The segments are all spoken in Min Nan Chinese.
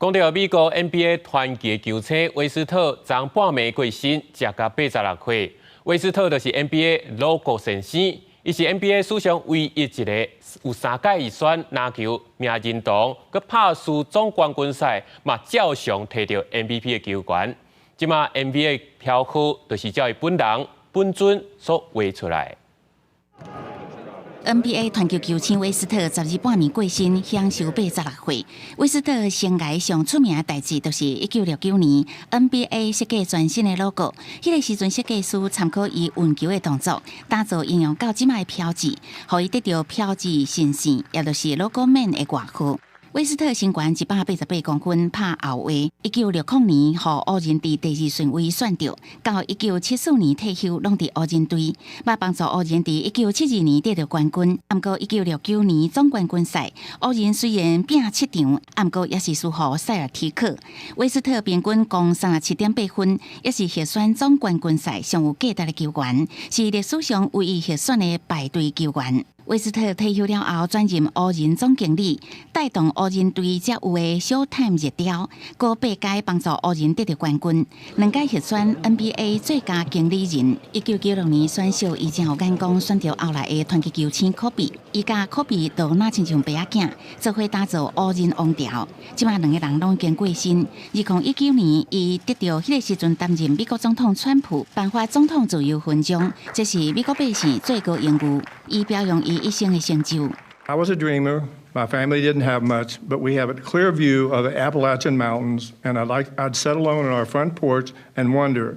講到美國 NBA 傳奇球星威斯特，昨半暝過身，才甲86歲。威斯特就是 NBA logo 先生，伊是 NBA 史上唯一一個有三屆入選籃球名人堂，閣拍輸總冠軍賽，嘛照常提著 MVP 的球員。這馬 NBA 標號就是照伊本人本尊所畫出來。 NBA 傳奇球星威斯特十二半暝過身，享壽86歲。威斯特生涯上出名的代誌，就是1969年 NBA 設計全新的 logo。彼個時陣設計師參考伊運球的動作，打造應用到這馬的標誌，予伊得著標誌先生，也就是 logo man 的外號。威斯特身懸188公分，拍後衛。1960年，予湖人佇第二順位選著，到1974年退休，攏佇湖人隊，嘛幫助湖人佇1972年得著冠軍。毋過1969年總冠軍賽，湖人雖然拼七場，毋過也是輸予塞爾提克。威斯特平均攻37.8分，也是獲選總冠軍賽上有價值的球員，是歷史上唯一獲選的敗隊球員。威斯特退休了後，轉任湖人總經理，帶動湖人隊才有的 Showtime 熱潮，閣八屆幫助湖人得著冠軍，兩屆獲選 NBA 最佳經理人。1996年選秀，伊真有眼光選著後來的傳奇球星科比，伊佮科比就若親像爸仔囝，做伙打造湖人王朝。這馬兩个人攏已經過身。2019年，伊得著彼个時陣擔任美國總統川普頒發總統自由勳章，這是美國百姓最高榮譽。伊表揚伊一生的成就。 I was a dreamer. My family didn't have much, but we have a clear view of the Appalachian Mountains, and I'd sit alone on our front porch and wonder,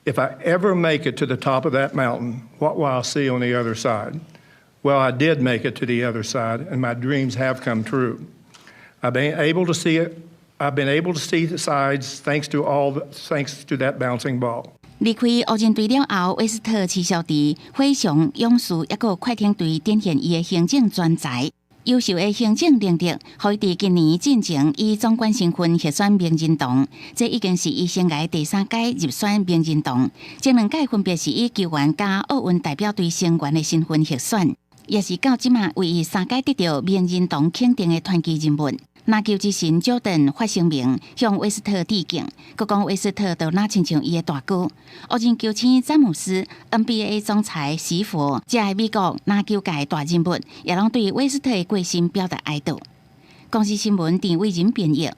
if I ever make it to the top of that mountain, what will I see on the other side? Well, I did make it to the other side, and my dreams have come true. I've been able to see it. I've been able to see the sides thanks to that bouncing ball. 離開湖人隊了後，威斯特持續佇灰熊、勇士抑閣快艇隊展現伊的行政專才。優秀的行政能力，予伊佇今年進前以總管身份獲選名人堂，這已經是伊生涯第三屆入選名人堂。前兩屆分別是以球員佮奧運代表隊成員的身份獲選，也是到這馬唯一三屆得著名人堂肯定的傳奇人物。籃球之神喬丹發聲明向威斯特致敬，閣講威斯特就若親像伊的大哥。湖人球星詹姆斯、NBA 總裁史佛，這个美國籃球界大人物，也攏對威斯特的過身表達哀悼。公視新聞陳偉仁編譯。